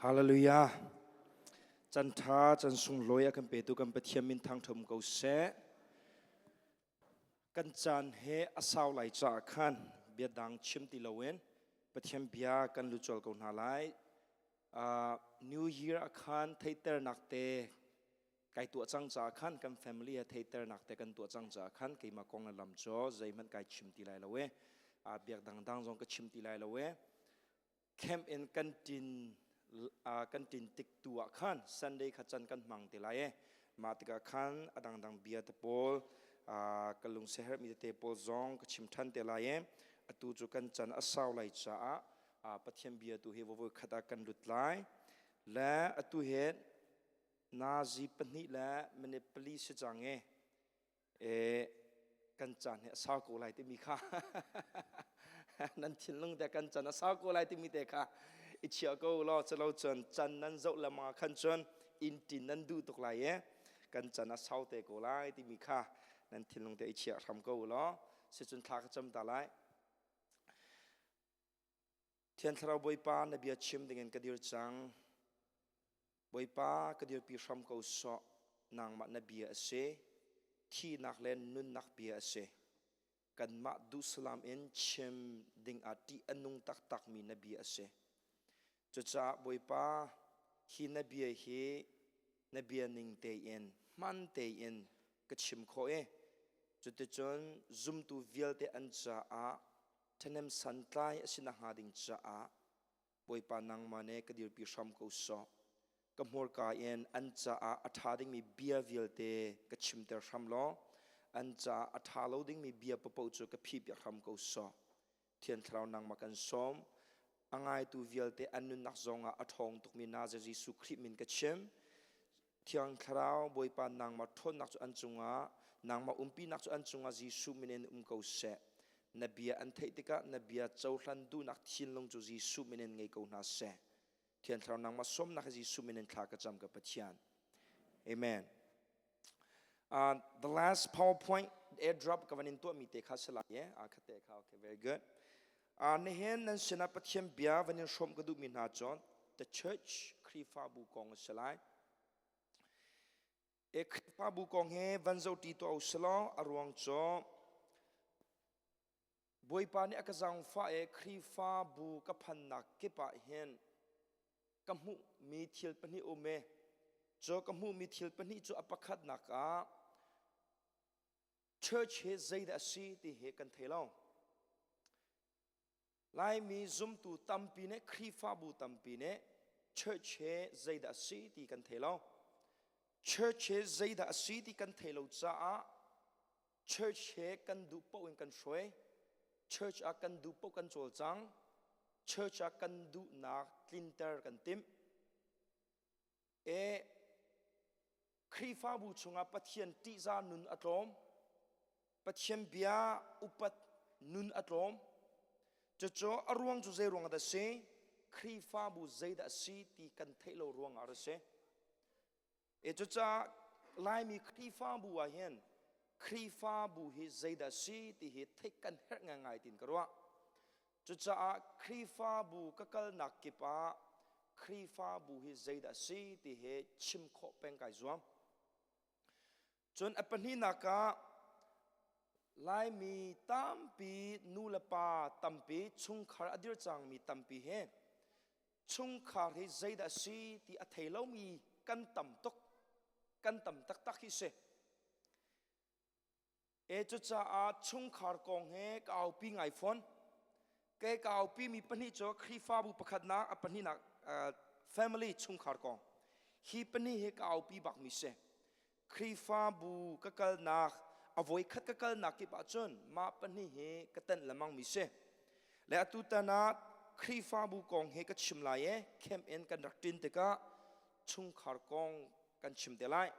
Hallelujah. Can ṭha, can sunglawi a kan petu kan Pathian min thangṭham ko seh. Kan caan he a sau lai caah khan bia dang chim ti loin Pathian bia kan lucol ko hna lai. New Year ah khan theihternak te kai tuah cang caah khan kan family he theihternak te kan tuah cang caah khan keimah kong le lam cu zeihmanh kai chim ti lai lo e. Biak dangdang zong ka chim ti lai lo e. Camp in kan ṭin kan ṭin tik tu ah khan Sunday kha can kan hmang te lai e. Mah tikah khan a dangdang bia te pawl ka lungsiaherhmi tete pawl zong ka chim ṭhan te lai e. Atu cu kan can a sau lai caah Pathian bia tu hi voi khat ah kan lut lai. Le atu hi nazi pahnih le minute pali si cang e. E kan caan hi a sau ko lai timi kha nan thinlung te kan can a sau ko lai timi te kha i chia ko law calo cun can nan zoh lengmang ah khan cun inn tin nan duh tuk lai e kan can a sau te ko lai timi kha nan thinlung te i chia hram ko law sicun thla ka cam ta lai. Thiang Thlarau Bawipa na bia chim dingin ka dir cang. Bawipa ka dirpi hram ko sawh, nangmah na bia a si, thihnak le nunnak bia a si. Kanmah duhsalam in chim dingah ṭih a nung taktakmi na bia a si. Cucaah Bawipa, hi na bia hi na bia ning tein, hman tein ka chim khawh i cuticun zumtu vialte an caah ṭhahnem santlai a si nakhnga ding caah Bawipa nangmah nih ka dirpi hram ko sawh. Ka hmurka in an caah a ṭha dingmi bia vialte ka chimter hram law an caah a ṭha lo dingmi bia paoh cu ka phihpiak hram ko sawh. Thiang Thlarau nangmah kan sawm. A ngaitu vialte an nunnak zongah a ṭhawng tukmi Nazareth Jesuh Khrih min ka chim. Thiang Thlarau Bawipa nangmah ṭhawnnak cu an cungah nangmah umpinak cu an cungah Jesuh min in um ko seh. Na bia an theih tikah na bia cohlan duhnak thinlung cu Jesuh min in ngei ko hna seh. Thiang Thlarau nangmah sawmnak hi Jesuh min in thla ka cam ka Pathian. Amen. The last PowerPoint airdrop ka van in tuahmi te kha si lai e. Kha te kha okay very good. Nihin nan sinah Pathian bia van in hrawm ka duhmi hna cu the church Khrihfabu kong a si lai. E Khrihfabu kong he van zohṭi tuah u silaw a ruang cu Bawipa nih a ka zaangfah i Khrihfabu ka phannak kip ah hin ka hmuhmi thil pahnih um i cu ka hmuhmi thil pahnih cu a pakhatnak ah church hi zeidah a si ti hi kan thei lo. Laimi zumtu tampi nih Khrihfabu tampi nih church hi zeidah a si ti kan thei lo. Church hi zeidah a si ti kan thei lo caah church he kan duh paoh in kan hruai. Church ah kan duh paoh kan cawlcang. Church ah kan duhnak tlinter kan timh. E Khrihfabu chungah Pathian ṭihzah nun a tlawm. Pathian bia upat nun a tlawm. Cucu a ruang cu zei ruang dah si? Khrihfabu zeidah si ti kan theih lo ruangah a si. E cucaah Laimi Khrihfabu ah hin Khrihfabu hi zeidah si ti hi theih kan herh ngaingai tiin ka ruah. Cucaah Khrihfabu ka kalnak kip ah Khrihfabu hi zeidah si ti hi chim khawh peng kai zuam. Cun a pahnihnak ah Laimi tampi nu le pa tampi chungkhar a dir cangmi tampi he chungkhar hi zeidah si ti a thei lomi kan tam tuk kan tam taktak hi si. E cucaah chungkhar kong he ka aupi ngai fawn. Ke ka aupi mi pahnih cu Khrihfabu pakhatnak a pahnihnak family chungkhar kong. Hi pahnih hi ka aupi bak mi si. Khrihfabu ka kalnak a voikhat ka kalnak kip ahcun mah pahnih hi ka tenh lengmang mi si. Le atu tan ah Khrihfabu kong he ka chim lai e camp in kan rak ṭin tikah chungkhar kong kan chim te lai.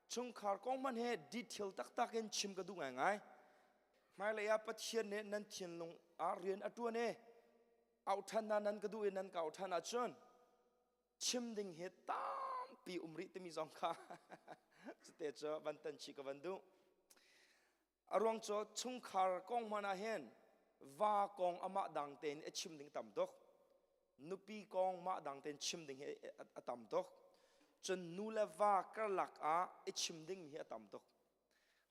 Chungkhar kong hmanh he detail taktak in chim ka duh ngaingai. Hmailei ah Pathian nih nan thinlung ah rian a ṭuan i auh ṭhan hna nan ka duh i nan ka auh ṭhan ahcun chim ding hi tampi um rih timi zong kha cute cu van tan chih ka van duh. A ruang cu chungkhar kong hmanh ah hin va kong amah dang tein a chim ding tam tuk. Nupi kong mah dang tein chim ding hi a tam tuk. Cun nu le va karlak ah i chim ding hi a tam tuk.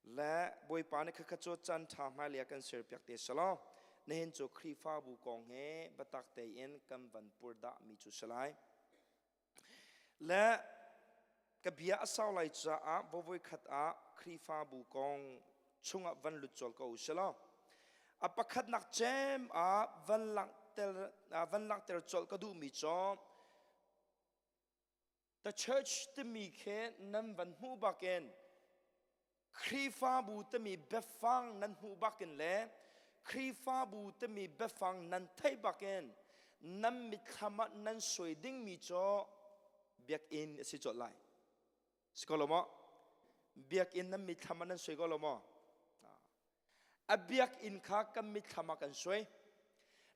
Le Bawipa nih khakha cu caan ṭha hmailei ah kan serpiak te selaw nihin cu Khrihfabu kong he biatak tein kan van purdah mi cu si lai. Le ka bia a sau lai caah vawvoi khat ah Khrihfabu kong chungah van lut colh ko u silaw a pakhatnak cem ah van langhter van langhter colh ka duhmi cu the church timi khi nan van hmuh bakin Khrihfabu timi biafang nan hmuh bakin le Khrihfabu timi biafang nan theih bakin nan mitthlam ah nan suai dingmi cu biakinn a si colh lai. Si ko lo maw? Biakinn nan mitthlam ah nan suai ko lo maw? A biakinn kha kan mitthlam ah kan suai.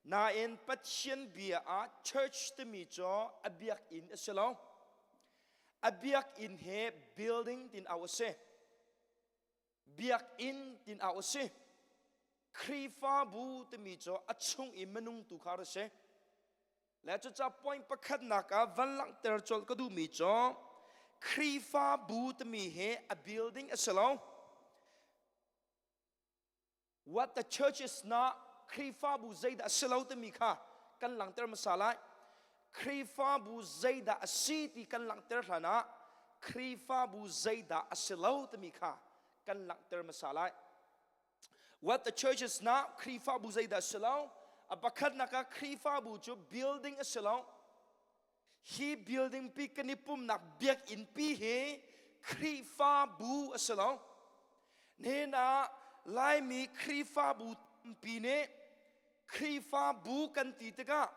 Nain Pathian bia ah church timi cu a biakinn a si lo. A biakinn he building tin au a si. Biakinn tin au a si. Khrihfabu timi cu a chung i minung tu kha a si. Le cucaah point pakhatnak ah van langhter colh ka duhmi cu Khrihfabu timi hi a building a si lo. What the church is not, Khrihfabu zeidah a si lo timi kha kan langhter hmasa lai. Khrihfabu zeidah a si ti kan langhter hlan ah Khrihfabu zeidah a si lo timi kha kan langhter hmasa lai. What the church is not, Khrihfabu zeidah a si lo. A pakhatnak ah Khrihfabu cu building a si lo. Hi building pi kan i pumnak biakinn pi hi Khrihfabu a si lo. Nihin ah Laimi Khrihfabu tampi nih Khrihfabu kan ti tikah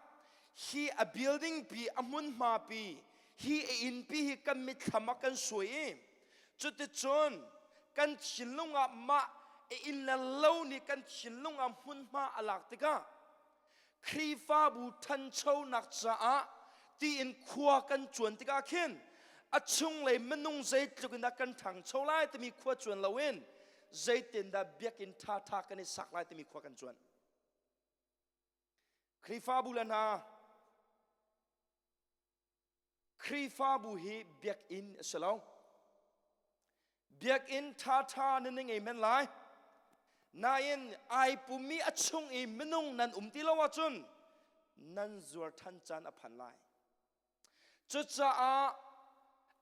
hi a building pi a hmunhma pi hi a inn pi hi kan mitthlam ah kan suai i cuticun kan thinlung ah mah a inn le lo nih kan thinlung ah hmunhma a lak tikah Khrihfabu ṭhanchonak caah tiin khua kan cuan tikah khin a chunglei minung zeitluk in dah kan ṭhangcho lai timi khua cuan loin zeitindah biakinn ṭhaṭha kan i sak lai timi khua kan cuan. Khrihfabu le hna Khrihfabu hi biakinn a si lo. Biakinn ṭhaṭha nan ngei men lai. Nain ai pummi a chung i minung nan um ti lo ahcun nan zuar ṭhan caan a phan lai. Cucaah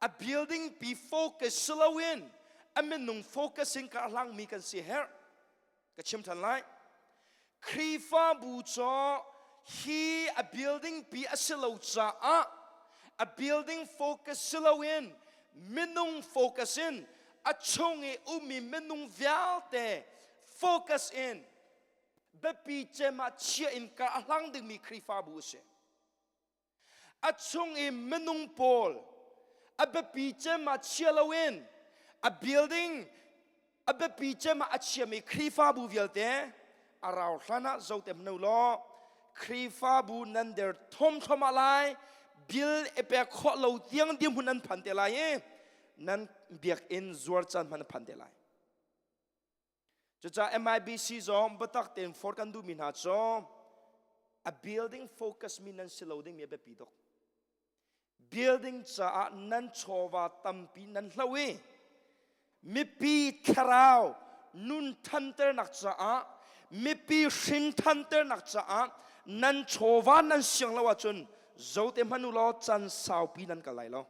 a building pi focus si loin a minung focus in ka hlangmi kan si herh. Ka chim ṭhan lai. Khrihfabu cu hi a building pi a si lo caah a building focus si loin minung focus in a chung i ummi minung vialte focus in biapi cem ah chia in ka a hlang dingmi Khrihfabu a si. A chung i minung pawl a biapi cem ah chia loin a building a biapi cem ah a chiami Khrihfabu vialte a rau hlan ah zotem hnu law Khrihfabu nan der thomthom ah lai bil e pek khawh lo tiang dirhmun an phan te lai i nan biakinn zuar caan hman a phan te lai. Cucaah MIBC zong biatak tein for kan duhmi hna cu a building focus mi nan si lo dingmi a biapi tuk. Building caah nan chawva tampi nan hlo i mipi thlarau nun thanternak caah mipi hrin thanternak caah nan chawva nan siang lo ahcun zote hmanh u law can saupi nan kal lai lo.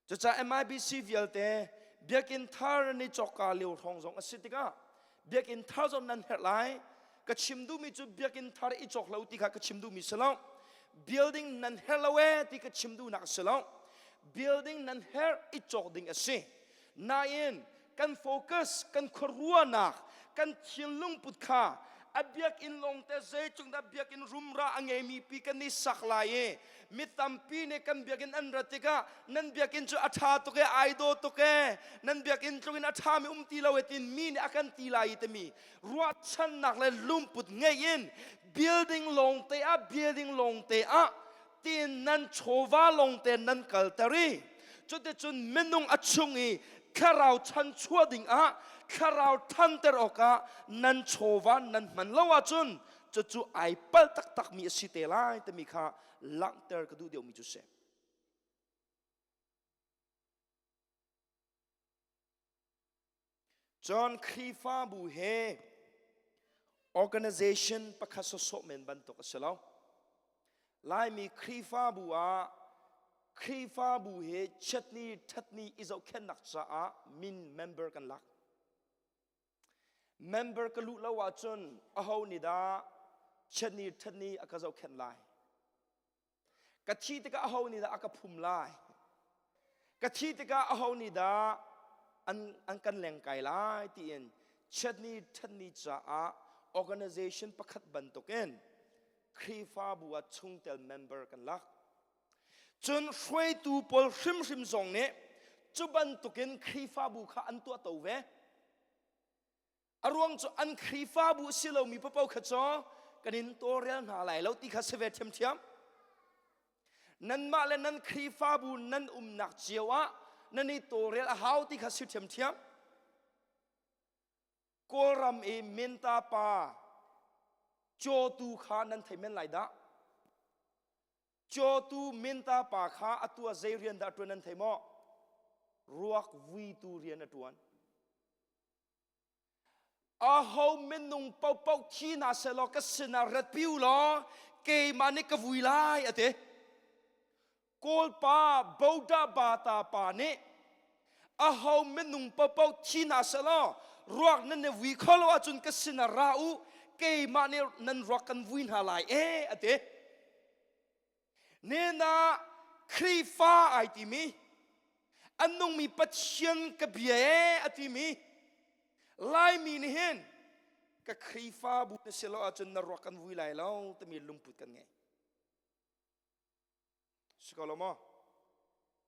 Cucaah MIBC vialte biakinn thar ni cawkka lio hrawng zong a si tikah biakinn thar zong nan herh lai. Ka chim duhmi cu biakinn thar i cawk lo ti kha ka chim duhmi si lo. Building nan herh lo ee ti ka chim duhnak a si lo. Building nan herh i cawk ding a si. Nain kan focus kan khuaruahnak kan thinlung put kha a biakinn lawngte zeitluk dah biakinn rumra a ngeimi pi kan i sak lai i mi tampi nih kan biakinn an rat tikah nan biakinn cu a ṭha tuk e ai daw tuk e nan biakinn tluk in a ṭhami um ti lo e tin mi nih a kan ti lai i timi ruahchannak le lungput ngei in building lawngte ah building lawngte ah tiin nan chawva lawngte nan kalter i cuticun minung a chung i thlarau chanchuah dingah thlarau thanter awkah nan chawva nan hman lo ahcun. Cucu ai pal taktakmi a si te lai timi kha langhter ka duh deuhmi cu si. Cun Khrihfabu he organization pakhat sawsawh men bantuk a si lo. Laimi Khrihfabu ah Khrihfabu he chiatni ṭhatni i zohkhenhnak caah min member kan lak. Member ka luh lo ahcun aho nih dah chiatni ṭhatni a ka zohkhenh lai? Ka thi tikah aho nih dah a ka phum lai? Ka thi tikah aho nih dah an, an kan lengkai lai tiin chiatni ṭhatni caah organization pakhat bantukin Khrihfabu ah chungtel member kan lak. Cun hruaitu pawl hrimhrim zong nih cu bantukin Khrihfabu kha an tuah to ve. A ruang cu an Khrihfabu si lomi papo kha cu kan in tawlrel hna lai lo ti kha si ve ṭhiamṭhiam. Nanmah le nan Khrihfabu nan umnak cio ah nan i tawlrel a hau ti kha si ṭhiamṭhiam. Kawlram i Minta pa cawtu kha nan thei men lai dah. Cawtu Minta pa kha atu ah zei rian dah a ṭuan nan thei maw? Ruak vuitu rian a ṭuan. Aho minung paohpaoh thi hna sehlaw ka sinah ratpi u law keimah nih ka vui lai a ti. Kawlpa Boda Bata pa nih aho minung paohpaoh thi hna sehlaw ruak nan i vui kho lo ahcun ka sinah ra u keimah nih nan ruak kan vui hna lai e a ti. Nena Khrihfa ai timi an nungmi Pathian ka bia e a timi Laimi nih hin ka Khrihfabu na si lo ahcun na ruak kan vui lai lo timi lungput kan ngei. Si ko lo maw?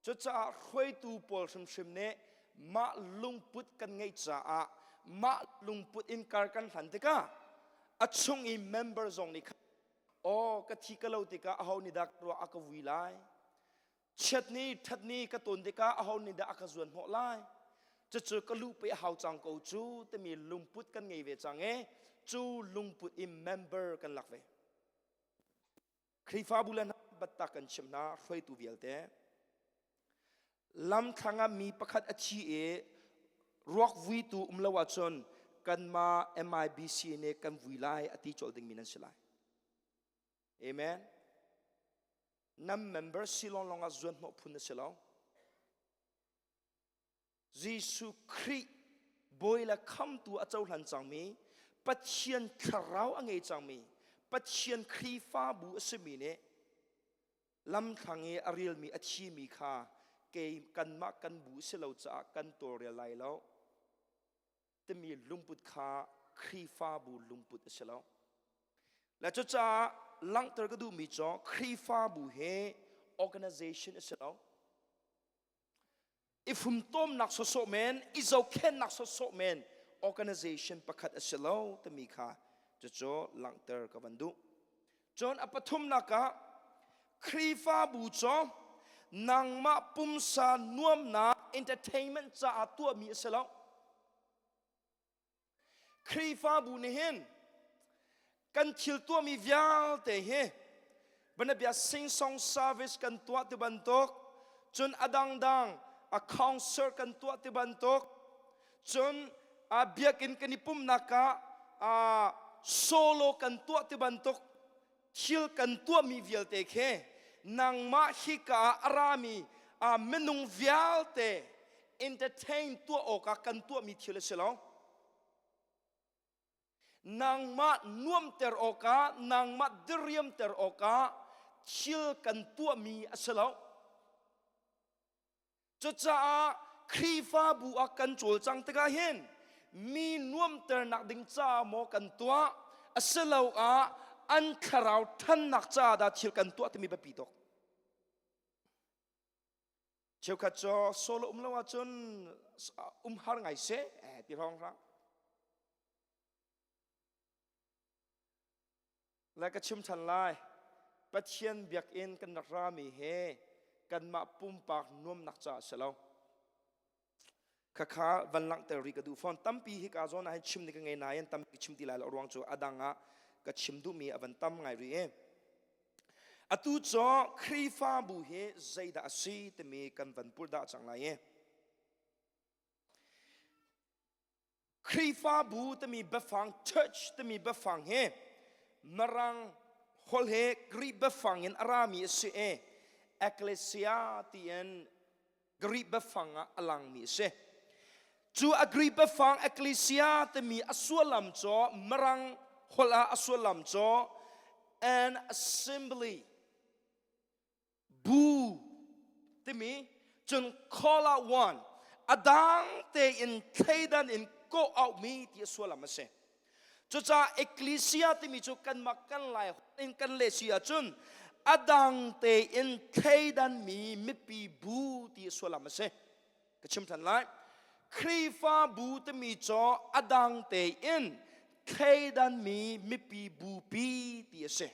Cucaah hruaitu pawl hrimhrim nih mah lungput kan ngeih caah mah lungput in kar kan hlan tikah a chung i member zong nih khan aw ka thi ka lo tikah aho nih dah ruah a ka vui lai chiat ni that ni ka ton tikah aho nih dah a ka zuan hnawh lai cucu ka luh pe hau cang ko cu timi lungput kan ngei ve cang e cu lungput in member kan lak ve Khrihfabu le hna battak kan chimh hna hruaitu vialte lamthlang ah mi pakhat a thi i ruak vuitu um lo ahcun kanmah MIBC nih kan vui lai a ti colh dingmi nan si lai. Amen. Nan member si lawnglawng ah zuan hnawh phun na si lo. Jesuh Khrih bawi le khamtu a cohlan cangmi Pathian thlarau a ngei cangmi Pathian Khrihfabu a simi nih lamthlang i a rilmi a thimi kha kei kanmah kan bu si lo caah kan tawlrel lai lo timi lungput kha Khrihfabu lungput a si lo. Le cucaah langhter ka duhmi cu Khrihfabu hi organization a si lo. I fumtomnak sawsawh men, i zohkhenhnak sawsawh men organization pakhat a si lo timi kha cucu langhter ka van duh. Cun a pathumnak ah Khrihfabu cu nangmah pumsa nuamnak entertainment caah tuahmi a si lo. Khrihfabu nih hin kan thil tuahmi vialte hi banabia sing song service kan tuah ti bantuk cun a dangdang a concert kan tuah ti bantuk cun a biakinn kan i pumhnak ah solo kan tuah ti bantuk thil kan tuahmi vialte khi nangmah hika ah a rami minung vialte entertain tuah awkah kan tuahmi thil a si lo. Nangmah nuamter awkah, nangmah diriamter awkah thil kan tuahmi a si lo. Cucaah Khrihfabu ah kan cawlcang tikah hin mi nuamternak ding caah maw kan tuah asiloah an thlarau ṭhannak caah dah thil kan tuah timi biapi tuk. Cheukhat cu solo um lo ahcun um har ngai seh ti hrawng hrang. Le ka chim ṭhan lai. Pathian biakinn kan rak rami he kanmah pumpak nuamnak caah si lo. Khakha van langhter rih ka duh fawn. Tampi hi ka zawn ah hin chim ni ka ngei nain tampi chim ti lai lo ruang cu a dang ah. Ka chim duhmi a van tam ngai rih i. Atu cu Khrihfabu hi zeidah a si timi kan van pulh dah cang lai i. Khrihfabu timi biafang church timi biafang hi Mirang holh he Greek biafang in a rami a si i ecclesia tiin Greek biafang ah a langmi a si. Cu a Greek biafang ecclesia timi a sullam cu Mirang holh ah a sullam cu an assembly bu timi cun call out one a dang tein thleidan in kawh auhmi ti a sullam a si. Cucaah ecclesia timi cu kanmah kan lai in kan leh si ahcun a dang tein thleidanmi mipi bu ti a sullam a si. Ka chim than lai. Khrihfabu timi cu a dang tein thleidanmi mipi bupi ti a si.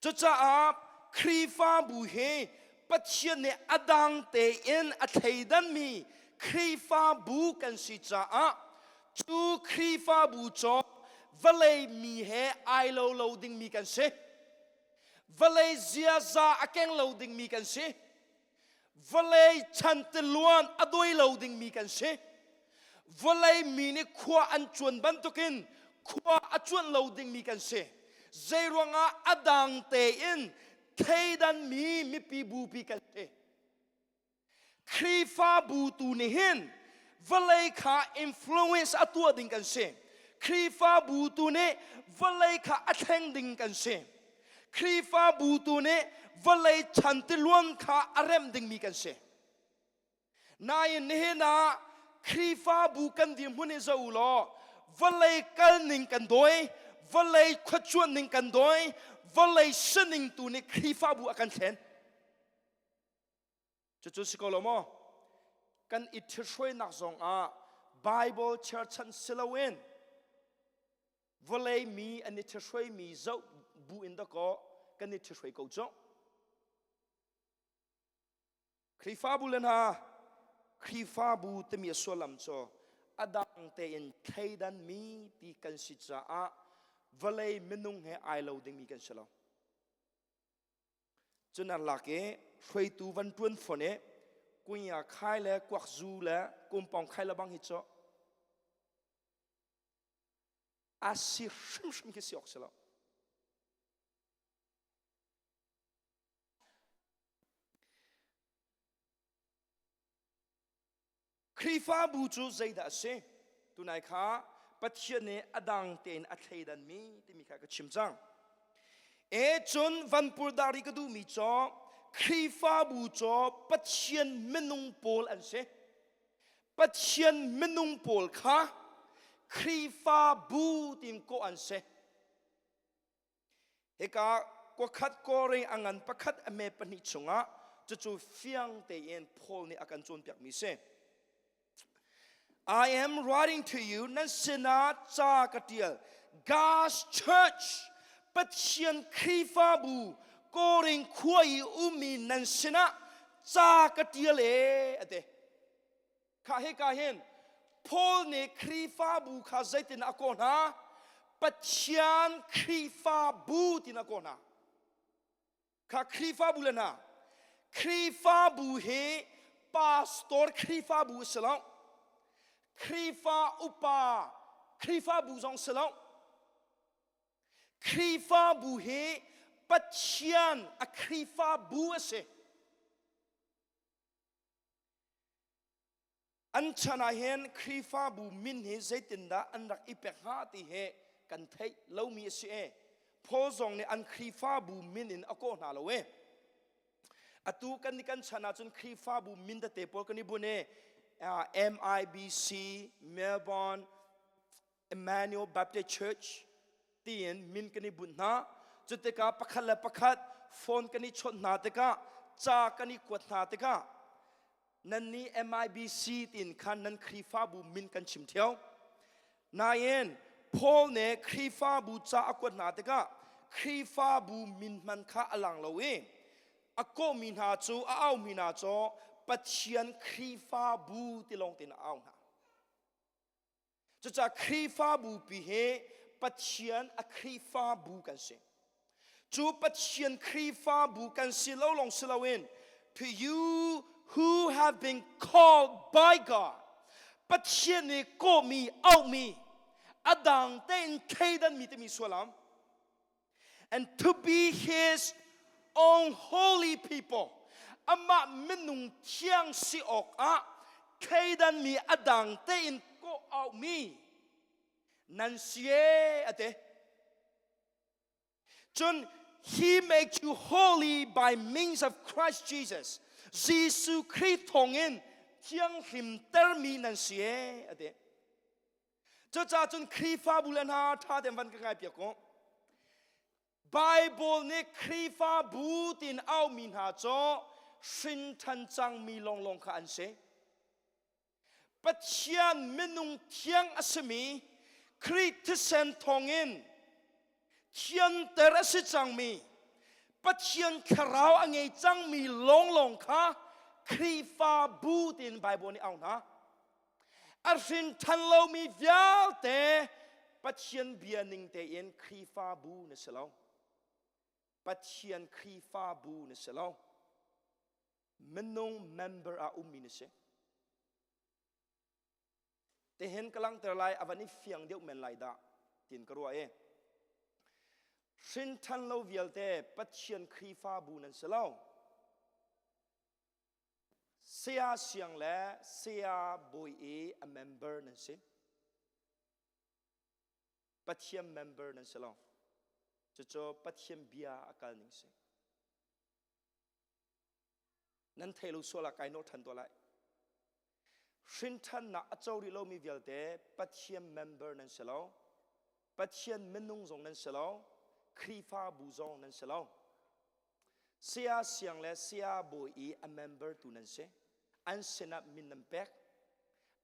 Cucaah Khrihfabu hi Pathian nih a dang tein a thleidanmi Khrihfabu kan si caah cu Khrihfabu cu vawlei mi he ai lo lo dingmi kan si. Vawlei ziaza a keng lo dingmi kan si. Vawlei chantiluan a doi lo dingmi kan si. Vawlei mi nih khua an cuan bantukin khua a cuan lo dingmi kan si. Zeiruangah a dang tein thleidanmi mipi bupi kan si. Khrihfabu tu nih hin vawlei kha influence a tuah ding kan si. Khrihfabu tu nih vawlei kha a thleng ding kan si. Khrihfabu tu nih vawlei chan tiluan kha a remh dingmi kan si. Nain nihin ah Khrihfabu kan dirhmun hi zoh u law vawlei kal ning kan dawi, vawlei khuacuan ning kan dawi, vawlei sining tu nih Khrihfabu a kan thlen. Cucu si ko lo maw? Kan i ṭhithruainak zong ah Bible cherchan si loin vawlei mi an i ṭhithruaimi zoh bu in dakaw kan i ṭhithruai ko cu. Khrihfabu le hna, Khrihfabu timi a sullam cu a dang tein thleidanmi ti kan si caah vawlei minung he ai lo dingmi kan si lo. Cun an lak i hruaitu van ṭuan fawn i kunya khai le kuakzu le kumpong khai le bang hi cu a si hrimhrim khi si awk si lo. Khrihfabu cu zeidah a si? Tunai kha Pathian nih a dang tein a thleidanmi timi kha ka chim cang. E cun vanpur dari ka duhmi cu Khrihfabu cu Pathian minung pawl an si. Pathian minung pawl kha Khrihfabu tiin kawh an si. Hika kuakhat Korin a ngan pakhat a me pahnih chungah cucu fiang tein Paul nih a kan cawnpiakmi si. I am writing to you nan sinah ca ka tial God's church Pathian Khrihfabu Korin khua i ummi nan sinah ca ka tial e ate. Kha hika hin Paul nih Khrihfabu kha zeitin a kawh hna? Pathian Khrihfabu tin a kawh hna. Kha Khrihfabu le hna. Khrihfabu hi pastor Khrihfabu a si lo. Khrihfa upa Khrihfabu zong si lo. Khrihfabu hi Pathian a Khrihfabu a si. An chan ah hin Khrihfabu min hi zeitindah an rak i pek hnga ti hi kan theih lomi a si i Paul zong nih an Khrihfabu min in a kawh hna lo i atu kan kan chan ahcun Khrihfabu min tete pawl kan i bun i MIBC Melbourne Emmanuel Baptist Church tiin min kan i bunh hna. Cu tikah pakhat le pakhat phone kan i chawnh hna tikah ca kan i kuat hna tikah nannih MIBC tiin khan nan Khrihfabu min kan chim theo. Nain Paul nih Khrihfabu ca a kuat hna tikah Khrihfabu min hman kha a lang lo i a kawhmi hna cu a aumi hna cu Pathian Khrihfabu ti lawng tein a au hna. Cucaah Khrihfabu pi hi Pathian a Khrihfabu kan si. Cu Pathian Khrihfabu kan si lo lawng si loin to you who have been called by God Pathian nih kawhmi auhmi a dang tein thleidanmi timi sualam and to be his own holy people amah minung thiang si awkah thleidanmi a dang tein kawh auhmi nan si e ate Cun he makes you holy by means of Christ Jesus. Jesuh Khrih thawngin thianghlim termi nan si e a ti. Cucaah cun Khrihfabu le hna ṭha tein van ka ngai piak u. Bible nih Khrihfabu tin aumi hna cu hrinṭhan cangmi lawnglawng kha an si. Pathian minung thiang a simi Khrih thisen thawngin thianter a si cangmi Pathian thlarau a ngei cangmi lawnglawng kha Khrihfabu tiin Bible nih au hna. A hrin ṭhan lomi vialte Pathian bia ning tein Khrihfabu na si lo. Pathian Khrihfabu na si lo. Minung member ah ummi na si. Tihin ka langhter lai a van i fiang deuh men lai dah tiin ka ruah i hrinṭhan lo vialte Pathian Khrihfabu nan si lo. Saya Siang le Saya Bawi i a member nan si. Pathian member nan si lo. Cucu Pathian bia a kal ning si. Nan thei lo sual ah kai nawh ṭhan tuah lai. Hrinṭhannak a co rih lomi vialte Pathian member nan si lo. Pathian minung zong nan si lo. Khrihfabu zong nan si lo. Saya siang le saya bawi i a member tu nan si. An sinah min nan pek.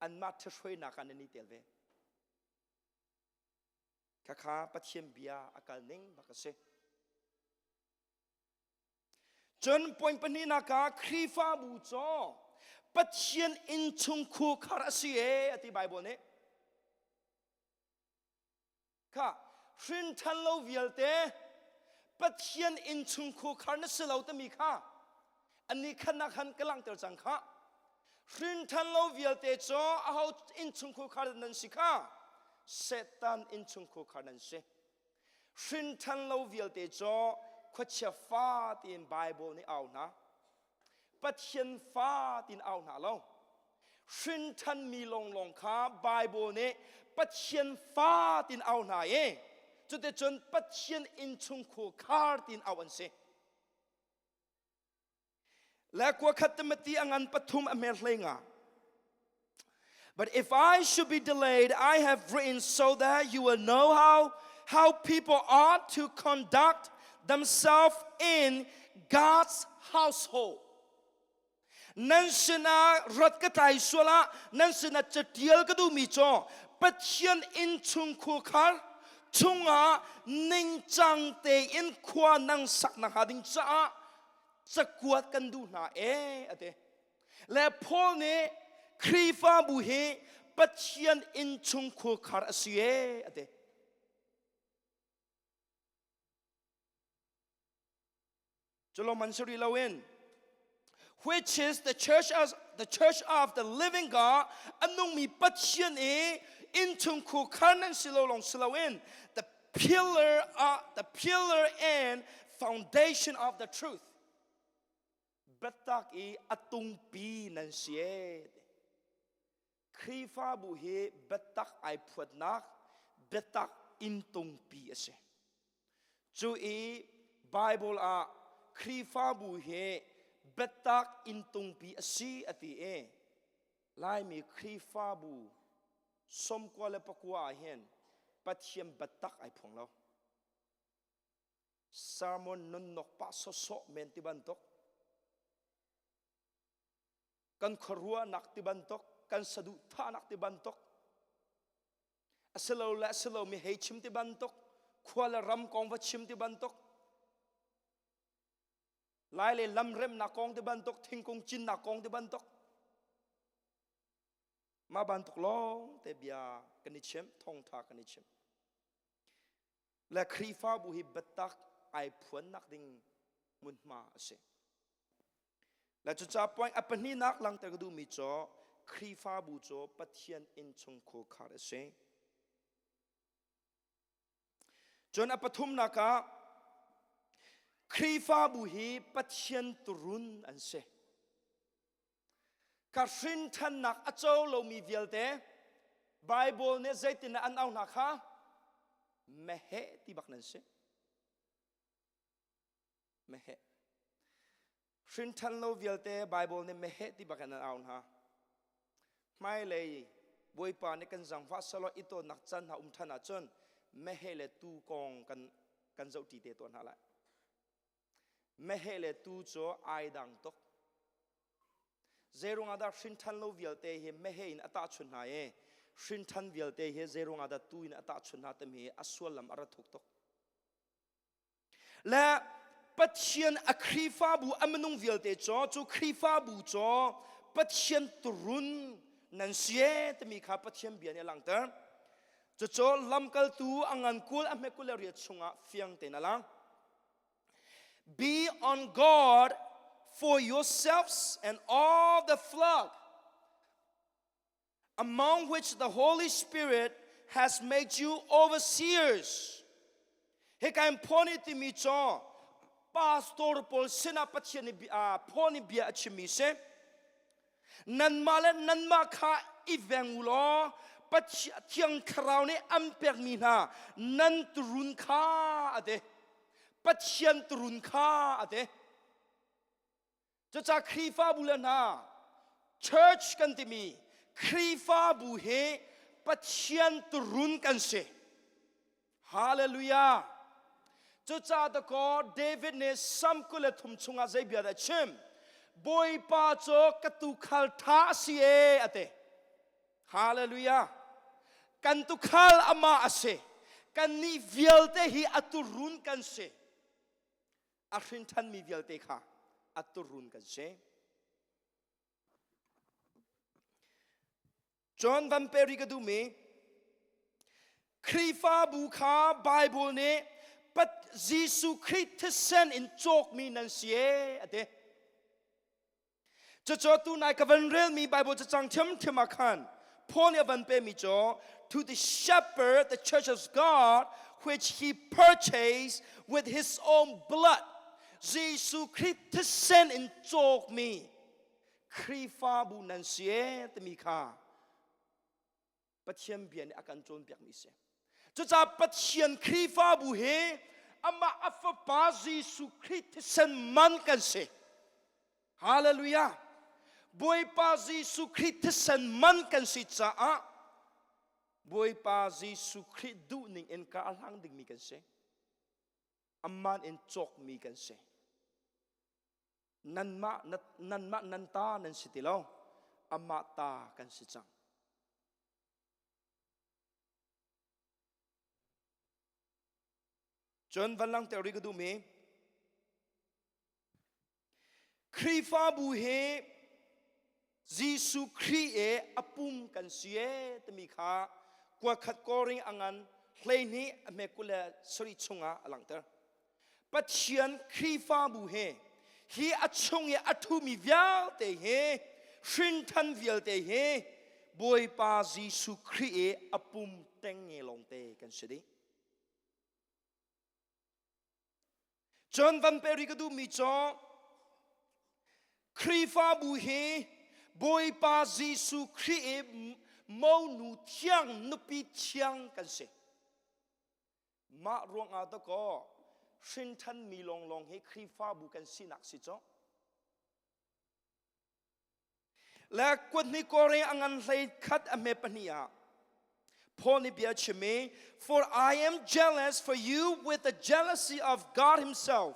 Anmah ṭhihruainak ah nan i tel ve. Khakha Pathian bia a kal ning bak a si. Cun point pahnihnak ah Khrihfabu cu Pathian innchungkhur khar a si e a ti Bible nih. Kha hrinṭhan lo vialte Pathian innchungkhur khar na si lo timi kha ani khanak han ka langhter cang kha. Hrinṭhan lo vialte cu aho innchungkhur khar nan si kha Satan innchungkhur khar nan si. Hrinṭhan lo vialte cu khuachia fa tiin Baibal nih au hna. Pathian fa tiin au hna lo. Hrinṭhanmi lawnglawng kha Baibal nih Pathian fa tiin au hna i cuticun Pathian innchungkhur khar tiin auh an si. Le kuakhat Timothy a ngan pathum a hmer hlei nga. But if I should be delayed, I have written so that you will know how, how people ought to conduct themselves in God's household. Nan sinah rat ka tlai sual ah nan sinah catial ka duhmi cu Pathian innchung khuakhar chungah ningcang tein khua nang sak nakhnga ding caah cakuat kan duh hna ee a ti. Le Paul nih Khrihfabu hi Pathian innchung khuakhar a si ee a ti. Culoman si rih loin which is the church as the church of the living God a nungmi Pathian i innchung khuakhar nan si lo lawng si loin the pillar uh, the pillar and foundation of the truth biatak i a tungpi nan si e Khrihfabu hi biatak ai phuatnak biatak inn tungpi a si cu i Bible ah Khrihfabu hi biatak inn tungpi a si a ti i Laimi Khrihfabu 99 ah hin Pathian biatak ai phuang lo. Sermon nonnok pah sawsawh men ti bantuk kan khuaruahnak ti bantuk kan saduhthahnak ti bantuk asilo le asilo mi hei chim ti bantuk khua le ram kong va chim ti bantuk lai le lam remnak kong ti bantuk thingkung cinnak kong ti bantuk mah bantuk lawng te bia kan i chim thawngtha kan i chim. Le Khrihfabu hi biatak ai phuannak ding hmunhma a si. Le cucaah point a pahnihnak langhter ka duhmi cu Khrihfabu cu Pathian innchungkhur khar a si. Cun a pathumnak ah Khrihfabu hi Pathian turun an si. Ka hrinṭhannak a co lomi vialte Bible nih zeitin an au hna kha meheh ti bak nan si. Meheh. Hrinṭhan lo vialte Bible nih meheh ti bak in an au hna. Hmailei Bawipa nih kan zangfah selaw i tawnnak caan hna um ṭhan ahcun meheh le tuu kong kan kan zohṭi te tawn hna lai. Meheh le tuu cu ai dang tuk. Zeiruang ah dah hrinṭhan lo vialte hi meheh in a tahchunh hna i hrinṭhan vialte hi zeiruang ah dah tuu in a tahchunh hna timi hi a suallam a ra thuk tuk. Le Pathian a Khrihfabu a minung vialte cu cu Khrihfabu cu Pathian turun nan si e timi kha Pathian bia nih a langhter. Cucu lamkaltu a ngan 20 a hme 28 chungah fiang tein a lang. Be on guard for yourselves and all the flock among which the Holy Spirit has made you overseers. Hika in Paul nih timi cu pastor pawl sinah Pathian nih Paul nih bia a chimmi si. Nanmah le nanmah kha i veng u law Pathian Thiang Thlarau nih an pekmi hna nan turun kha a ti. Pathian turun kha a ti. Cucaah Khrihfabu le hna church kan timi Khrihfabu hi Pathian turun kan si. Hallelujah. Cucaah dakaw David nih Sam 23 chungah zei bia dah chim? Bawipa cu ka tuukhal ṭha a si e a ti. Hallelujah. Kan tuukhal amah a si. Kannih vialte hi a turun kan si. A hrin ṭhanmi vialte kha a turun kan si. John Van Perry ka duhmi Khrihfabu kha Bible nih Jesuh Khrih thisen in cawkmi nan si e a ti. Cucu tunai ka van relmi Bible cacang ṭhiamṭhiam ah khan Paul nih a van pemi cu to the shepherd the church of God which he purchased with his own blood Jesuh Khrih thisen in cawkmi Khrihfabu nan si e timi kha Pathian bia nih a kan cawnpiakmi si. Cucaah Pathian Khrihfabu hi amah a fapa Jesuh Khrih thisen man kan si. Hallelujah. Bawipa Jesuh Khrih thisen man kan si caah Bawipa Jesuh Khrih duhning in ka a hlang dingmi kan si. Amman in cawkmi kan si. Nanmah nanmah nan ta nan si ti lo. Amah ta kan si cang. Cun van langhter rih ka duhmi Khrihfabu hi Jesuh Khrih e a pum kan si e timi kha kuakhat koring a ngan 12 a hme 27 chungah a langhter. Pathian Khrihfabu he hi a chung i a ṭhumi vialte hi hrinṭhan vialte hi Bawipa Jesuh Khrih i a pum ṭengnge lawngte kan si dih. Cun van pe rih ka duhmi cu Khrihfabu hi Bawipa Jesuh Khrih i monu thiang nupi thiang kan si. Mah ruangah dakaw hrinṭhanmi lawnglawng hi Khrihfabu kan sinak si cu. Le kuthnih kore a ngan hlei khat a hme pahnih ah Paul nih bia chim i For I am jealous for you with the jealousy of God himself.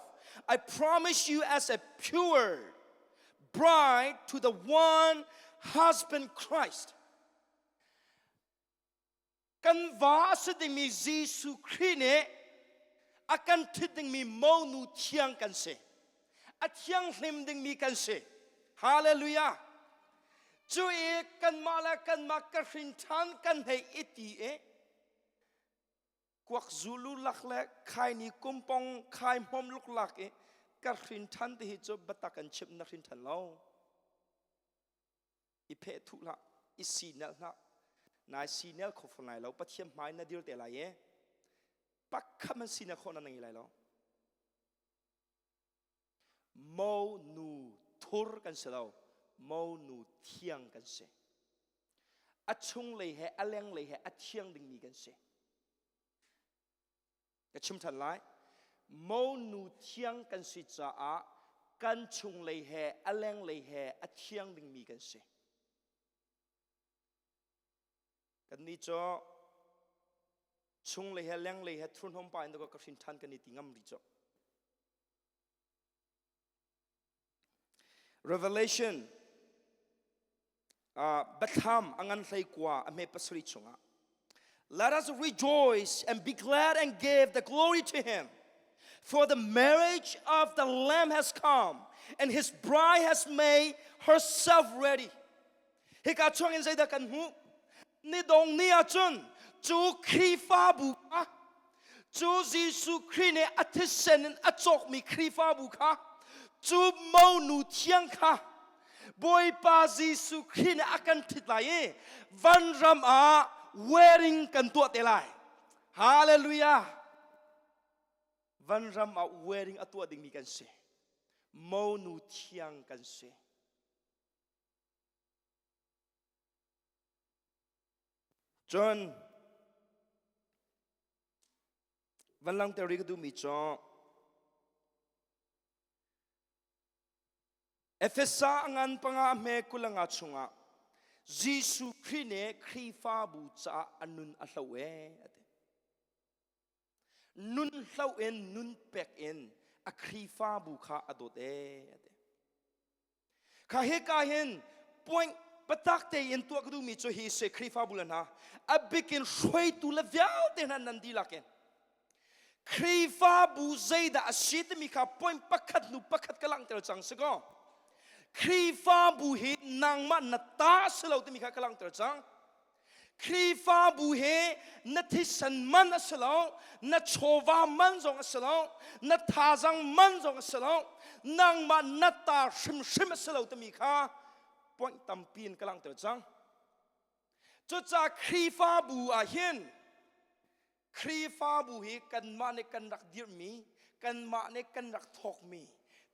I promise you as a pure bride to the one husband Christ. Kan va a si dingmi Jesuh Khrih nih a kan ṭhit dingmi monu thiang kan si. A thianghlim dingmi kan si. Hallelujah! Cu i kanmah le kanmah ka hrin ṭhan kan hei i ti i Kuak zu lulak le khaini kumpong khai hmom luklak i ka hrin ṭhan ti hi cu biatak kan chimh na hrin ṭhan lo. I pheh thuh hlah, i sinel hlah. Nai sinel kho fawn lai lo. Pathian hmai na dir te lai i pakhat man sinel khawh na ngei lai lo. Mo nu thur kan si lo, mo nu thiang kan si. A chunglei he a lenglei he a thiang dingmi kan si. Ka chim ṭhan lai. Monu thiang kan si caah kan chunglei he a lenglei he a thiang dingmi kan si. Kannih cu chunglei he lenglei he thurhnawm pa in ka hrin ṭhan kan i ti ngam rih cu. Revelation uh, Biathlam a ngan hlei kua a hme pasarih chungah Let us rejoice and be glad and give the glory to him. For the marriage of the Lamb has come, and his bride has made herself ready. Hika chuang in zeidah kan hmuh? Ni dong ni ahcun cu Khrihfabu kha cu Jesuh Khrih nih a thisen in a cawkmi Khrihfabu kha cu monu thiang kha Bawipa Jesuh Khrih nih a kan ṭhit lai i vanram ah wedding kan tuah te lai. Hallelujah! Vanram ah wedding a tuah dingmi kan si. Monu thiang kan si. Cun van langhter rih ka duhmi cu Efesa a ngan panga a hme kulanga chungah Jesuh Khrih nih Khrihfabu caah a nun a hlo e a ti. Nun hlo in nun pek in a Khrihfabu kha a dawt e a ti. Kha hika hin point patak tein tuah ka duhmi cu hi si Khrihfabu le hna a bikin hruaitu le vialte hna nan dihlak in Khrihfabu zeidah a si timi kha point pakhat hnu pakhat ka langhter cang si kaw Khrihfabu hi nangmah na ta si lo timi kha ka langhter cang Khrihfabu hi na thisen man a si lo, na chawva man zong a si lo, na thazang man zong a si lo, nangmah na ta hrimhrim a si lo timi kha point tampi in ka langhter cang. Cucaah Khrihfabu ah hin Khrihfabu hi kanmah nih kan rak dirhmi, kanmah nih kan rak thawkmi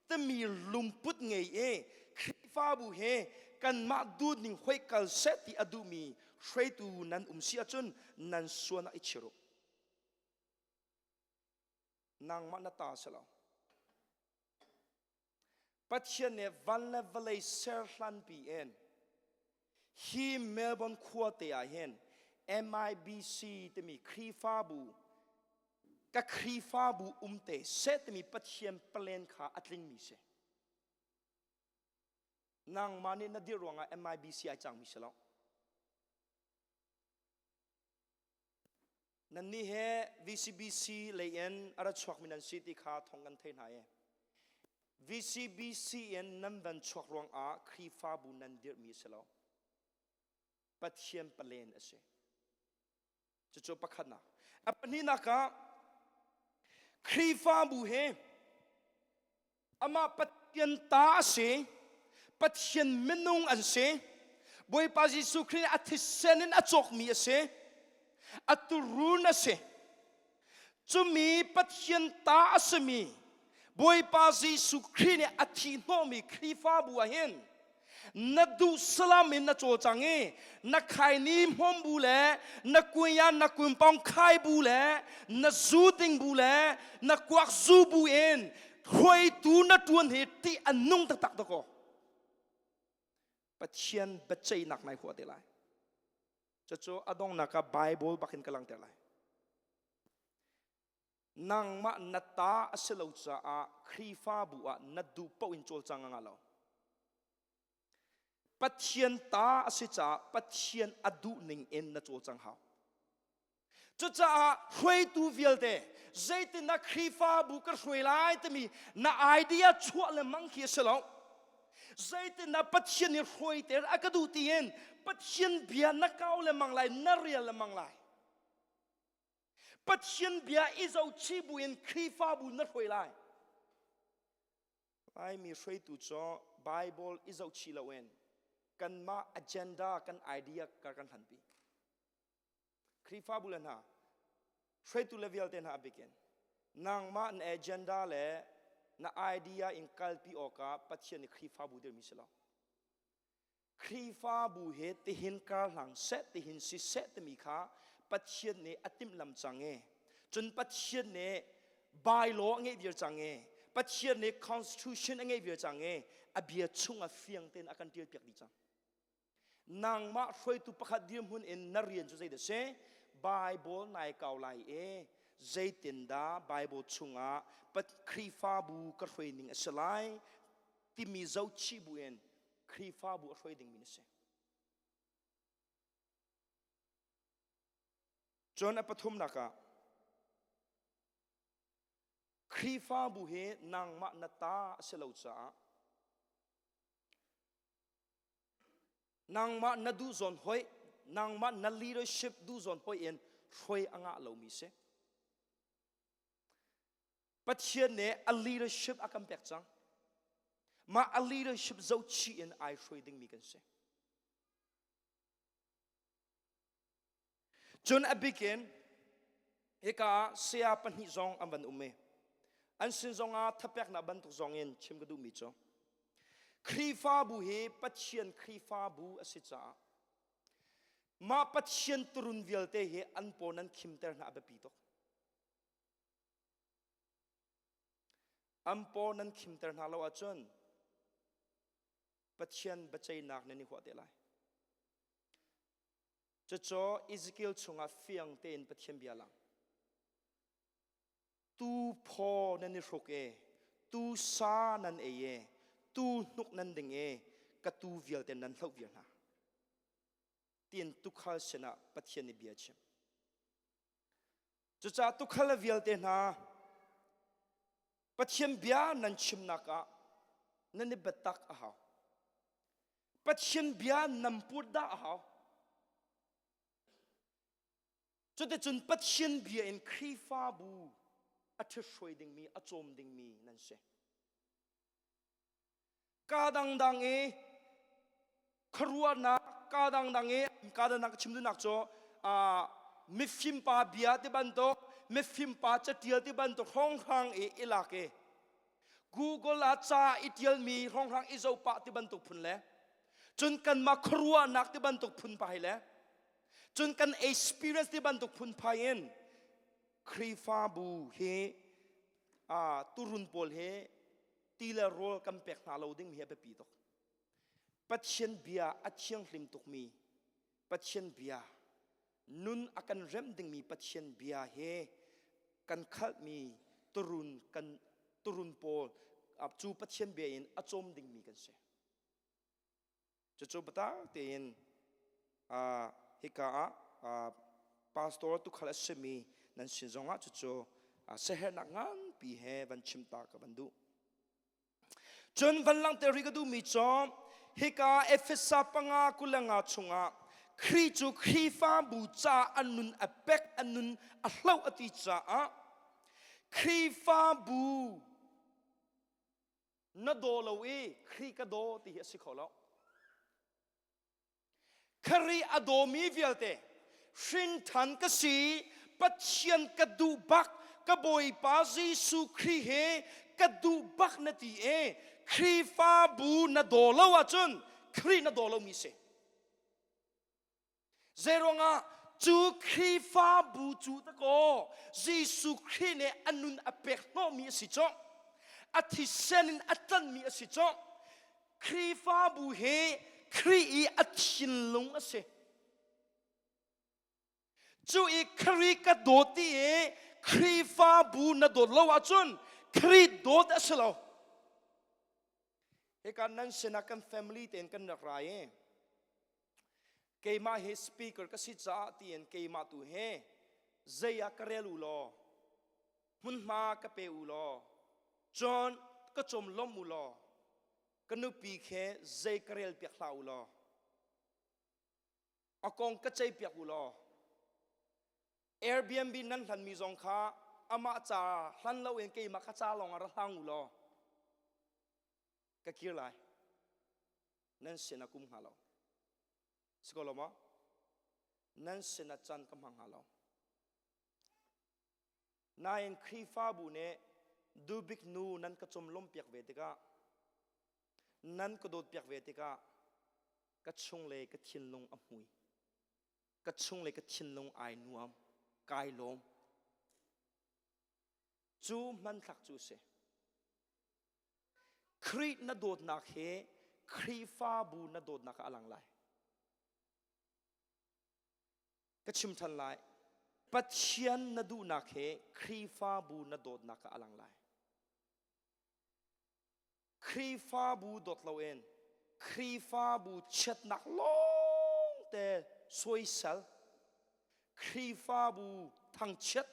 timi lungput ngei i Khrihfabu hi kanmah duhning hoi kal seh ti a duhmi hruaitu nan um si ahcun nan suan ah i chir u. Nangmah na ta si lo. Pathian nih van le vawlei ser hlanpi in hi Melbourne khua te ah hin MIBC timi Khrihfabu ka Khrihfabu um te seh timi Pathian plan kha a tlingmi si. Nangmah nih na dirh ruangah MIBC ai cangmi si lo. Nannih he VCBC lei in a ra chuakmi nan si ti kha thawng kan thei hna i VCBC in nan van chuak ruangah Khrihfabu nan dirhmi a si lo. Pathian palen a si. Cucu pakhatnak. A pahnihnak ah Khrihfabu he Amah Pathian ta a si. Pathian minung an si. Bawipa Jesuh Khrih a thisen in a cawkmi a si. A turun a si. Cumi Pathian ta a simi Bawipa Jesuh Khrih nih a thi hnawhmi Khrihfabu ah hin na duh salam in na cawlcang i na khaini hmawm bu le na kuya na kumpong khai bu le na zu ding bu le na kuak zu bu in hruaitu na tuan hi ti an nung taktak dakaw Pathian biaceihnak nai huah te lai cucu a donghnak ah Bible bakin ka langter lai nangmah na ta a si lo caah Khrihfabu ah na duh paoh in cawlcang a ngah lo. Pathian ta a si caah Pathian a duh ning in na cawlcang hau. Cucaah hruaitu vialte zeitin na Khrihfabu ka hruai lai timi na idea chuah lengmang khi a si lo. Zeitin na Pathian nih hruaiter a ka duh tiin Pathian bia na kau lengmang lai, na rial lengmang lai. Pathian bia i zohchih buin Khrihfabu na hruai lai. Laimi hruaitu cu Bible i zohchih loin kanmah agenda kan idea kar kan hlanpi. Khrihfabu le hna, hruaitu le vialte hna a bikin nangmah na agenda le na idea in kalpi awkah Pathian nih Khrihfabu dirmi si lo. Khrihfabu he tihin karhlang seh tihin siseh timi kha Pathian nih a timhlam cang i cun Pathian nih bylaw a ngeih viar cang i Pathian nih constitution a ngeih viar cang i a bia chungah fiang tein a kan ṭial piak dih cang. Nangmah hruaitu pakhat dirhmun in na rian cu zeidah si? Bible nai kau lai i zeitindah Bible chungah Khrihfabu ka hruai ning a si lai timi zohchih buin Khrihfabu a hruai dingmi na si. Cun a pathumnak ah Khrihfabu hi nangmah na ta a si lo caah nangmah na duh zawn hoih nangmah na leadership duh zawn hoih in hruai a ngah lomi si. Pathian nih a leadership a kan pek cang. Mah a leadership zohchih in ai hruai dingmi kan si. Cun a bikin hika ah saya pahnih zong an van um i an sin zongah thapeknak bantuk zong in chim ka duhmi cu Khrihfabu hi Pathian Khrihfabu a si caah mah Pathian turun vialte hi an paw nan khimter hna a biapi tuk. An paw nan khimter hna lo ahcun Pathian biaceihnak nan i huah te lai. Cucu Ezekiel chungah fiang tein Pathian bia lang. Tu phaw nan i hruk e, tu sa nan ei e, tu hnuk nan ding e, ka tu vialte nan hloh viar hna. Tiin tukhal sinah Pathian nih bia a chim. Cucaah tukhal vialte hna Pathian bia nan chimnak ah nan i biatak a hau. Pathian bia nan put dah a hau. Cuticun Pathian bia in Khrihfabu a ṭhithruai dingmi, a cawm dingmi nan si. Ka dangdang i khuaruahnak ka dangdang i ka dangdang ka chim duhnak cu mifim pa bia ti bantuk mifim pa catial ti bantuk hrawnghrang i i lak i Google ah ca i tialmi hrawnghrang i zoh pah ti bantuk phun le cun kanmah khuaruahnak ti bantuk phun pai le cun kan experience ti bantuk phun phai in Khrihfabu hi turun pawl hi ti le rawl kan pek hna lo ding hi a biapi tuk. Pathian bia a thianghlim tukmi Pathian bia nun a kan remh dingmi Pathian bia hi kan khalhmi turun kan turun pawl cu Pathian bia in a cawm dingmi kan si. Cucu biatak tein hika ah pastor tukhal a simi nan sin zongah cucu siaherhnak nganpi he van chim ta ka van duh. Cun van langhter rih ka duhmi cu hika Efesa panga 25 chungah Khrih cu Khrihfabu ca a nun a pek a nun a hloh a ti caah Khrihfabu na daw lo i Khrih ka daw ti hi a si kho lo. Khrih a dawmi vialte hrinṭhan ka si Pathian ka duh bak ka Bawipa Jesuh Khrih he ka duh bak na ti e Khrihfabu na daw lo ahcun Khrih na daw lomi si. Zeiruangah cu Khrihfabu cu takaw Jesuh Khrih nih a nun a pek hnawhmi a si cawh. A thisen in a tlanhmi a si cawh. Khrihfabu hi Khrih i a thinlung a si. Cu i Khrih ka dawt ti i Khrihfabu na dawt lo ahcun Khrih dawt a si lo. Hika nan sinah kan family tein kan rak ra i keimah hi speaker ka si caah tiin keimah tu he zei ah ka rel u law hmunhma ka pe u law cun ka cawm lawm u law ka nupi khe zei ka rel piak hlah u law a kong ka cei piak u law. Airbnb nan hlanmi zong kha amah ca hlan loin keimah ka ca lawng ah ra hlang u law ka kir lai. Nan sin ah kum hnga lo. Si ko lo maw? Nan sin ah can ka hmang hnga lo. Nain Khrihfabu nih dubik nu nan ka cum lawmpiak ve tikah nan ka dawtpiak ve tikah ka chung le ka thinlung a hmui. Ka chung le ka thinlung ai nuam, kai lawm. Cu hmanthlak cu a si. Khrih na dawtnak hi Khrihfabu na dawtnak ah a lang lai. Ka chim ṭhan lai. Pathian na duhnak hi Khrihfabu na dawtnak ah a lang lai. Khrihfabu dawt loin Khrihfabu chiatnak lawngte soisel, Khrihfabu thangchiat,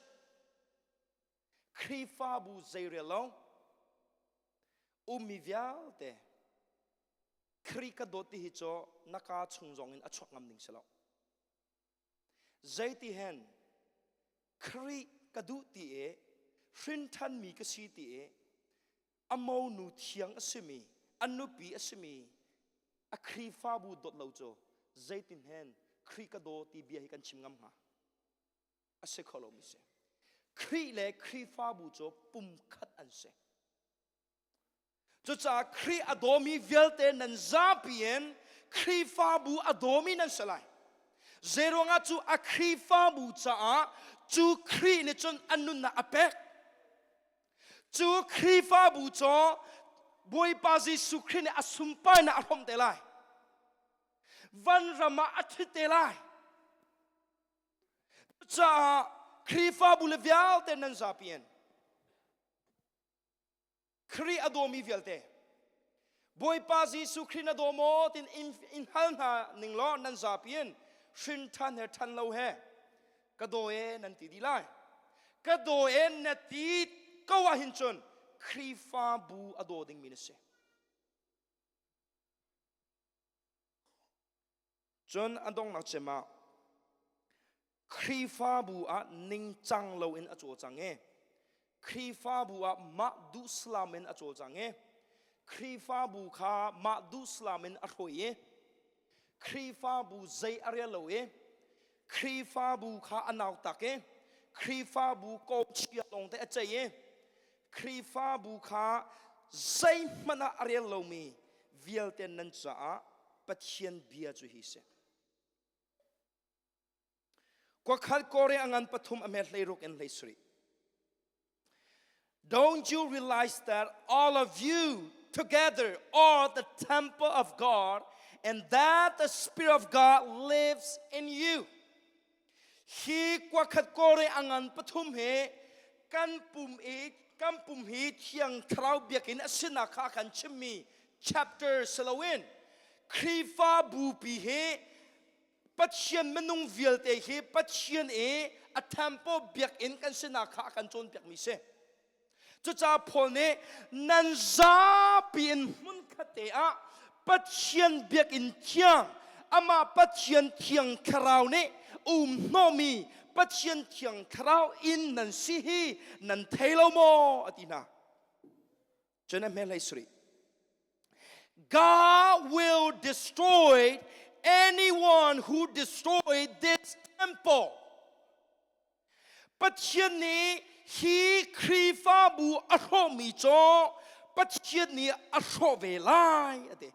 Khrihfabu zeirel lo, ummi vialte Khrih ka dawt ti hi cu na kaa chung zong in a chuak ngam ding si lo. Zeiti hen Khrih ka duh ti i hrinṭhanmi ka si ti i a monu thiang a simi, a nupi a simi, a Khrihfabu dawt lo cu zeitin hen Khrih ka daw ti bia hi kan chim ngam hnga? A si kho lomi si. Khrih le Khrihfabu cu pumkhat an si. Cucaah Khrih a dawmi vialte nan zapi in Khrihfabu a dawmi nan si lai. Zeiruangah cu a Khrihfabu caah cu Khrih nih cun a nunnak a pek. Cu Khrihfabu cu Bawipa Jesuh Khrih nih a sunparnak a hrawmh te lai. Vanram ah a ṭhit te lai. Cucaah Khrihfabu le vialte nan zapi in Khrih a dawmi vialte Bawipa Jesuh Khrih na daw maw tin in hal hna ning law nan zapi in hrin ṭhan he ṭhan lo he ka daw e nan ti dih lai. Ka daw e na ti ko ah hin cun Khrihfabu a daw dingmi na si. Cun a donghnak cem ah Khrihfabu ah ningcang loin a cawlcang i Khrihfabu ah mah duhsalam in a cawlcang i Khrihfabu kha mah duhsalam in a hruai i Khrihfabu zei a rel lo i Khrihfabu kha a nautak i Khrihfabu kawchia lawngte a ceih i Khrihfabu kha zeihmanh ah a rel lomi vialte nan caah Pathian bia cu hi si. Kuakhat Kore a ngan pathum a hmet 16 in 17. Don't you realize that all of you together are the temple of God and that the Spirit of God lives in you? Hi kuakhat Kore a ngan pathum he kan pum i kan pum hi thiang thlarau biakinn a sinak kha kan chimmi chapter si loin Khrihfabu pi hi Pathian minung vialte hi Pathian i a temple biakinn kan sinak kha a kan cawnpiakmi si. Cucaah Paul nih nan zapi in hmunkhat te ah Pathian biakinn thiang amah Pathian thiang thlarau nih um hnawhmi Pathian thiang thlarau in nan si hi nan thei lo maw a ti hna. Cun a hmel hlei sarih. God will destroy anyone who destroyed this temple. Pathian nih hi Khrihfabu a hrawhmi cu Pathian nih a hrawh ve lai a ti.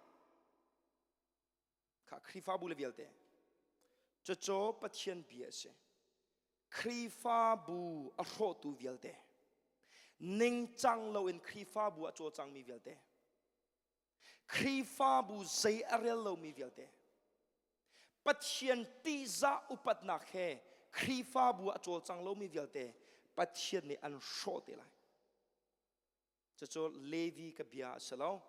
Kha Khrihfabu le vialte. Cucu Pathian bia a si. Khrihfabu a hrawhtu vialte. Ningcang loin Khrihfabu a cawlcangmi vialte. Khrihfabu zei a rel lomi vialte. Pathian tihzah upatnak he Khrihfabu a cawlcang lomi vialte Pathian nih an hrawh te lai. Cucu Levi ka bia a si lo,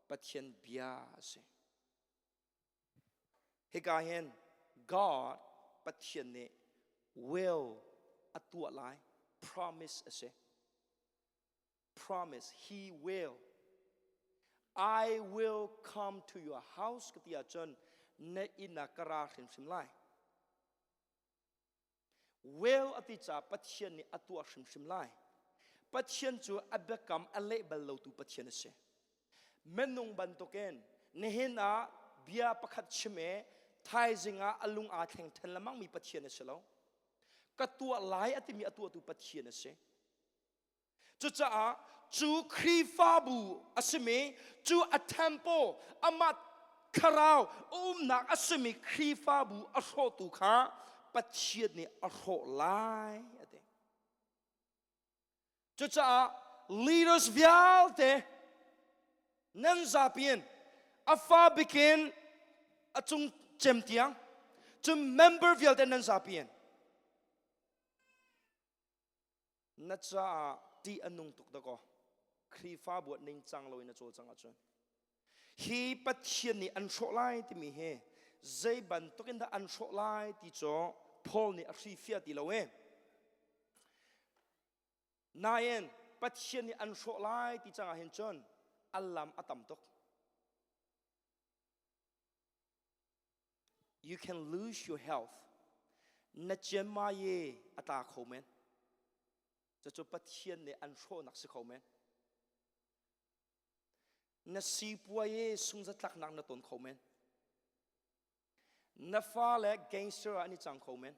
Pathian bia a si. Hika hin God Pathian nih will a tuah lai promise a si. Promise he will. I will come to your house ka ti ahcun na inn ah ka ra hrimhrim lai. Well a ti caah Pathian nih a tuah hrimhrim lai. Pathian cu a biakam a leh bal lotu Pathian a si. Minung bantukin nihin ah bia pakhat chim i thaizing ah a lung aa thleng ṭhen lengmangmi Pathian a si lo. Ka tuah lai a timi a tuahtu Pathian a si. Cucaah cu Khrihfabu a simi cu a temple amah thlarau a umnak a simi Khrihfabu a hrawhtu kha Pathian nih a hrawh lai a ti. Cucaah leaders vialte nan zapi in a fa bikin a cung cem tiang cun member vialte nan zapi in Na caah ṭih a nung tuk dakaw. Khrihfabu ah ningcang loin na cawlcang ahcun hi Pathian nih an hrawh lai timi hi zei bantuk in dah an hrawh lai ti cu Paul nih a hrifiah ti lo e. Nain Pathian nih an hrawh lai ti cang ah hin cun a lam a tam tuk. You can lose your health. Na ciammaye a tla kho men. Cucu Pathian nih an hrawhnak si kho men. Na sipuaye sungzatlaknak na ton kho men. Na fale gangster ah an i cang kho men.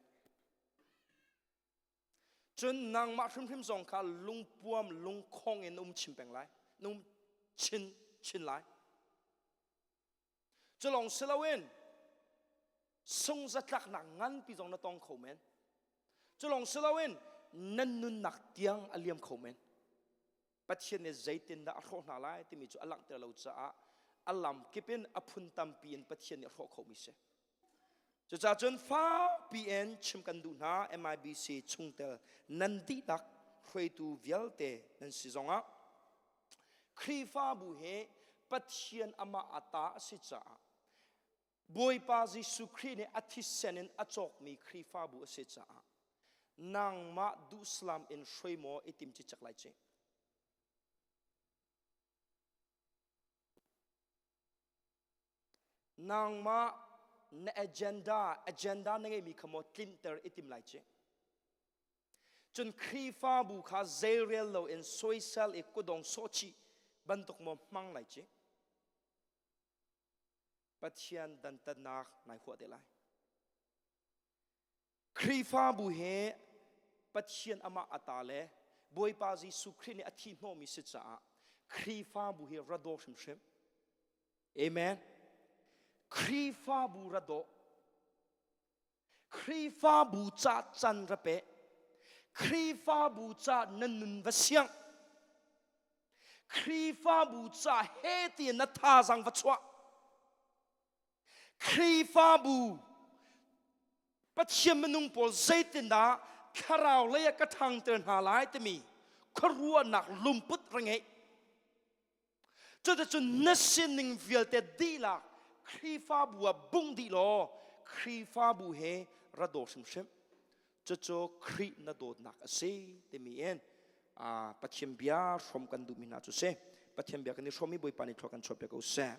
Cun nangmah hrimhrim zong kha lungpuam lungkhong in na um chin peng lai. Na um chin chin lai. Cu lawng si loin sungzatlaknak nganpi zong na tong kho men. Cu lawng si loin nan nunnak tiang a liam kho men. Pathian nih zeitindah a hrawh hna lai timi cu a langhter lo caah a lam kip in a phun tampi in Pathian nih a hrawh khomi si. Cucaah cun fakpi in chim kan duh hna MIBC chungtel nan dihlak hruaitu vialte nan si zongah Khrihfabu hi Pathian amah a ta a si caah Bawipa Jesuh Khrih nih a thisen in a cawkmi Khrihfabu a si caah nangmah duhsalam in hruai maw i tim cicek lai ci. Nangmah na agenda agenda na ngeimi kha maw tlinter i tim lai ci. Cun Khrihfabu kha zeirel loin soisel i kudawng sawhchih bantuk maw hmang lai ci. Pathian dantatnak nai huah te lai. Khrihfabu hi Pathian amah a ta le Bawipa Jesuh Khrih nih a thi hnawhmi si caah Khrihfabu hi ra daw hrimhrim. Amen. Khrihfabu ra daw. Khrihfabu ca can ra pe. Khrihfabu ca nan nun va siang. Khrihfabu ca he ti na thazang va chuah. Khrihfabu Pathian minung pawl zeitindah thlarau lei ah ka ṭhangter hna lai timi khuaruahnak lungput ra ngeih. Cuticun na sining vialte dihlak Khrihfabu ah bung dih law Khrihfabu he ra daw hrimhrim. Cucu Khrih na dawtnak a si timi in Pathian bia hrawm kan duhmi hna cu si. Pathian bia kan i hrawm i Bawipa nih thlua kan chuahpiak ko seh.